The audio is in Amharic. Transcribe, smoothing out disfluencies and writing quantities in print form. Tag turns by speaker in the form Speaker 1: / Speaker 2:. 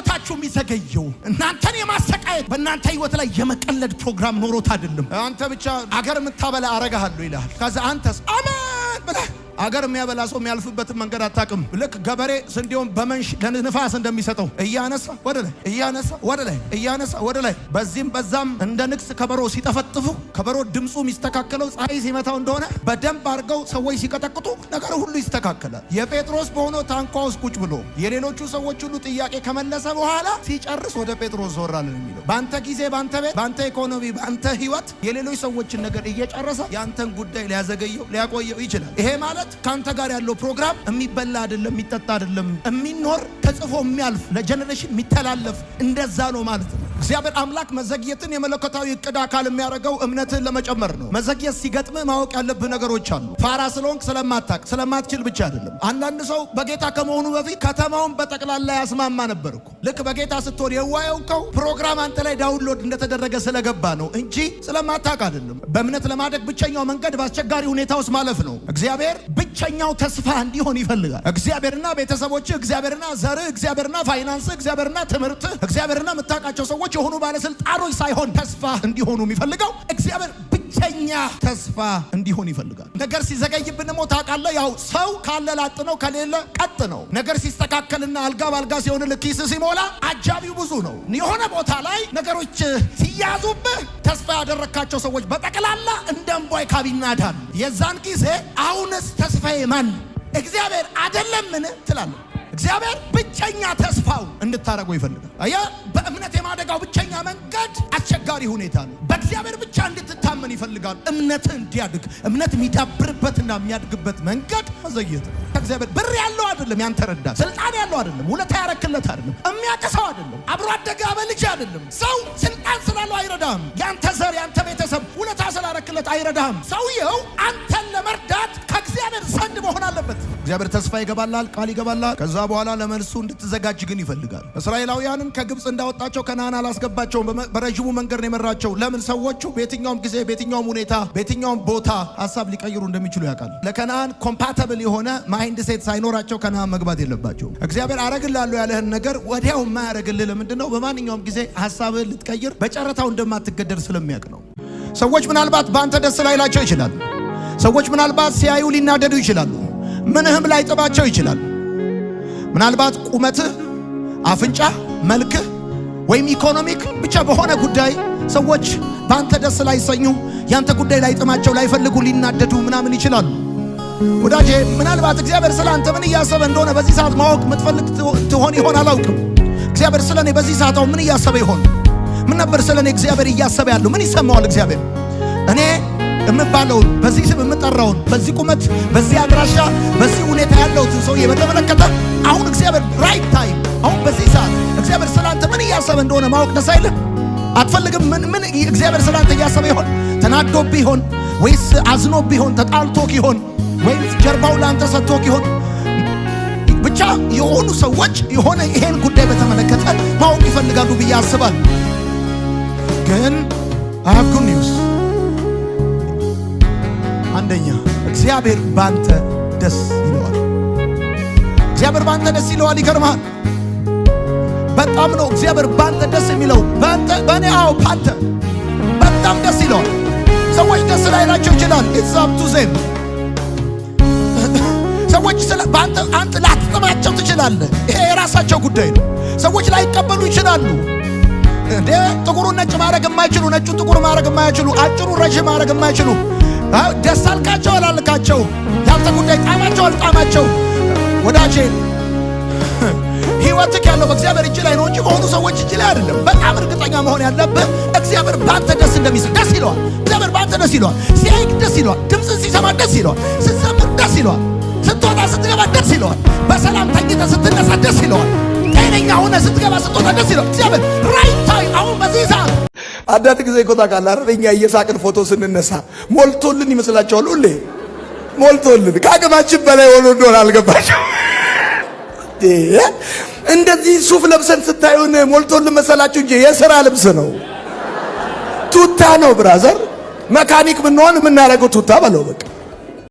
Speaker 1: ህይወታችሁ የሚዘገየው እናንተን የማሰቃየት፣ በእናንተ ህይወት ላይ የመቀለድ ፕሮግራም ኖሮት አይደለም። አንተ ብቻ አገር የምታበላ አረጋሃለሁ ይልሃል። ከዛ አንተስ አሜን ብለህ አገር የሚያበላ ሰው የሚያልፍበትን መንገድ አታውቅም። ልክ ገበሬ ስንዴውን በመንሽ ለንፋስ እንደሚሰጠው እያነሳ ወደ ላይ፣ እያነሳ ወደ ላይ፣ እያነሳ ወደ ላይ፣ በዚህም በዛም እንደ ንግስ ከበሮ ሲጠፈጥፉ፣ ከበሮ ድምፁ የሚስተካከለው ፀሐይ ሲመታው እንደሆነ በደንብ አድርገው ሰዎች ሲቀጠቅጡ ነገር ሁሉ ይስተካከላል። የጴጥሮስ በሆነው ታንኳ ውስጥ ቁጭ ብሎ የሌሎቹ ሰዎች ሁሉ ጥያቄ ከመለሰ በኋላ ሲጨርስ ወደ ጴጥሮስ ዞር አለ ነው የሚለው። በአንተ ጊዜ፣ በአንተ ቤት፣ በአንተ ኢኮኖሚ፣ በአንተ ህይወት የሌሎች ሰዎችን ነገር እየጨረሰ የአንተን ጉዳይ ሊያዘገየው፣ ሊያቆየው ይችላል። ይሄ ማለት ከአንተ ጋር ያለው ፕሮግራም የሚበላ አይደለም፣ የሚጠጣ አይደለም፣ የሚኖር፣ ተጽፎ የሚያልፍ፣ ለ generation የሚተላለፍ እንደዛ ነው ማለት ነው። እግዚአብሔር አምላክ መዘግየትን የመለኮታዊ እቅድ አካል የሚያደርገው እምነትህን ለመጨመር ነው። መዘግየት ሲገጥምህ ማወቅ ያለብህ ነገሮች አሉ። ፋራ ስለሆንክ፣ ስለማታቅ፣ ስለማትችል ብቻ አይደለም። አንዳንድ ሰው በጌታ ከመሆኑ በፊት ከተማውን በጠቅላላ ያስማማ ነበር እኮ። ልክ በጌታ ስትሆን የዋየውከው ፕሮግራም አንተ ላይ download እንደተደረገ ስለገባ ነው እንጂ ስለማታቅ አይደለም። በእምነት ለማደግ ብቸኛው መንገድ በአስቸጋሪ ሁኔታ ውስጥ ማለፍ ነው። እግዚአብሔር ብቸኛው ተስፋ እንዲሆን ይፈልጋል። እግዚአብሔርና ቤተሰቦች፣ እግዚአብሔርና ዘርህ፣ እግዚአብሔርና ፋይናንስ፣ እግዚአብሔርና ትምህርት፣ እግዚአብሔርና የምታውቃቸው ሰዎች፣ የሆኑ ባለስልጣኖች ሳይሆን ተስፋ እንዲሆኑ የሚፈልገው እግዚአብሔር ብቸኛ ተስፋ እንዲሆን ይፈልጋል። ነገር ሲዘገይብን ደግሞ ታውቃለህ፣ ያው ሰው ካለ ላጥ ነው፣ ከሌለ ቀጥ ነው። ነገር ሲስተካከልና አልጋ ባልጋ ሲሆን፣ ኪስ ሲሞላ አጃቢው ብዙ ነው። የሆነ ቦታ ላይ ነገሮች ሲያዙብህ ተስፋ ያደረግካቸው ሰዎች በጠቅላላ እንደ እምቧይ ካብ ይናዳሉ። የዛን ጊዜ አሁንስ ተስፋዬ ማን፣ እግዚአብሔር አይደለምን ትላለህ። እግዚአብሔር ብቸኛ ተስፋው እንድታደርገው ይፈልጋል። አየህ፣ በእምነት የማደጋው ብቸኛ መንገድ አስቸጋሪ ሁኔታ ነው። በእግዚአብሔር ብቻ እንድትታመን ይፈልጋል። እምነት እንዲያድግ፣ እምነት የሚዳብርበትና የሚያድግበት መንገድ መዘግየት ነው። እግዚአብሔር ብር ያለው አይደለም፣ ያንተ ረዳት፣ ስልጣን ያለው አይደለም፣ ውለታ ያረክለት አይደለም፣ የሚያቅሰው አይደለም፣ አብሮ አደገ አበልጅ አይደለም። ሰው ስልጣን ስላለው አይረዳህም። ያንተ ዘር፣ ያንተ ቤተሰብ ውለታ ስላረክለት አይረዳህም። ሰውየው አንተን ለመርዳት ከእግዚአብሔር ዘንድ መሆን አለበት። እግዚአብሔር ተስፋ ይገባላል፣ ቃል ይገባላል። ከዛ በኋላ ለመልሱ እንድትዘጋጅ ግን ይፈልጋል። እስራኤላውያንን ከግብፅ እንዳወጣቸው ከነዓን አላስገባቸውም። በረዥሙ መንገድ ነው የመራቸው። ለምን? ሰዎቹ በየትኛውም ጊዜ፣ በየትኛውም ሁኔታ፣ በየትኛውም ቦታ ሀሳብ ሊቀይሩ እንደሚችሉ ያውቃል። ለከነዓን compatible የሆነ mindset ሳይኖራቸው ከነዓን መግባት የለባቸውም። እግዚአብሔር አረግልሃለሁ ያለህን ነገር ወዲያው የማያረግልህ ለምንድን ነው? በማንኛውም ጊዜ ሀሳብህን ልትቀይር በጨረታው እንደማትገደድ ስለሚያውቅ ነው። ሰዎች ምናልባት በአንተ ደስ ላይላቸው ይችላሉ። ሰዎች ምናልባት ሲያዩ ሊናደዱ ይችላሉ። ምንህም ላይጥማቸው ይችላል። ምናልባት ቁመትህ፣ አፍንጫ፣ መልክህ ወይም economic ብቻ በሆነ ጉዳይ ሰዎች በአንተ ደስ ላይሰኙ፣ ያንተ ጉዳይ ላይጥማቸው፣ ላይፈልጉ፣ ሊናደዱ ምናምን ይችላሉ። ወዳጄ፣ ምናልባት እግዚአብሔር ስለ አንተ ምን እያሰበ እንደሆነ በዚህ ሰዓት ማወቅ የምትፈልግ ትሆን ይሆን አላውቅም። እግዚአብሔር ስለ እኔ በዚህ ሰዓት አሁን ምን እያሰበ ይሆን? ምን ነበር ስለ እኔ እግዚአብሔር እያሰበ ያለው? ምን ይሰማዋል እግዚአብሔር? እኔ የምባለውን፣ በዚህ ስም የምጠራውን፣ በዚህ ቁመት፣ በዚህ አድራሻ፣ በዚህ ሁኔታ ያለሁትን ሰውዬ በተመለከተ አሁን እግዚአብሔር right time፣ አሁን በዚህ ሰዓት እግዚአብሔር ስለ አንተ ምን እያሰበ እንደሆነ ማወቅ ደስ አይልም? አትፈልግም? ምን ምን እግዚአብሔር ስለ አንተ እያሰበ ይሆን? ተናዶብህ ይሆን ወይስ አዝኖብህ ይሆን? ተጣልቶህ ይሆን ወይም ጀርባውን ለአንተ ሰጥቶህ ይሆን? ብቻ የሆኑ ሰዎች የሆነ ይሄን ጉዳይ በተመለከተ ማወቅ ይፈልጋሉ ብዬ አስባለሁ። ግን I have good news። አንደኛ እግዚአብሔር ባንተ ደስ ይለዋል። እግዚአብሔር ባንተ ደስ ይለዋል። ይገርምሃል። በጣም ነው እግዚአብሔር ባንተ ደስ የሚለው። ባንተ፣ በእኔ፣ አዎ ባንተ በጣም ደስ ይለዋል። ሰዎች ደስ ላይላቸው ይችላል። It's up to them። ሰዎች ስለ በአንተ አንተ ላትጥማቸው ትችላለህ። ይሄ የራሳቸው ጉዳይ ነው። ሰዎች ላይቀበሉ ይችላሉ። እንዴ፣ ጥቁሩን ነጭ ማድረግ የማይችሉ፣ ነጩን ጥቁር ማድረግ የማይችሉ፣ አጭሩን ረዥም ማድረግ የማይችሉ፣ ደስ አልካቸው አላልካቸው ያንተ ጉዳይ፣ ጣማቸው አልጣማቸው፣ ወዳጄ፣ ህይወትህ ያለው በእግዚአብሔር እጅ ላይ ነው እንጂ በሆኑ ሰዎች እጅ ላይ አይደለም። በጣም እርግጠኛ መሆን ያለብህ እግዚአብሔር በአንተ ደስ እንደሚስል ደስ ይለዋል። እግዚአብሔር በአንተ ደስ ይለዋል። ሲያይክ ደስ ይለዋል። ድምፅን ሲሰማ ደስ ይለዋል። ስትዘምር ደስ ይለዋል። ስትወጣ ስትገባ ደስ ይለዋል። በሰላም ተኝተህ ስትነሳ ደስ ይለዋል። ጤነኛ ሆነህ ስትገባ ስትወጣ ደስ ይለዋል። እግዚአብሔር right time አሁን በዚህ ሰዓት
Speaker 2: አንዳንድ ጊዜ እኮ ታውቃለህ አይደል? እኛ እየሳቅን ፎቶ ስንነሳ ሞልቶልን ይመስላቸዋል። ሁሌ ሞልቶልን ከአቅማችን በላይ ሆኖ እንደሆነ አልገባቸው። እንደዚህ ሱፍ ለብሰን ስታዩን ሞልቶልን መሰላችሁ እንጂ የሥራ ልብስ ነው፣ ቱታ ነው brother። መካኒክ ብንሆን የምናደርገው ቱታ በለው በቃ።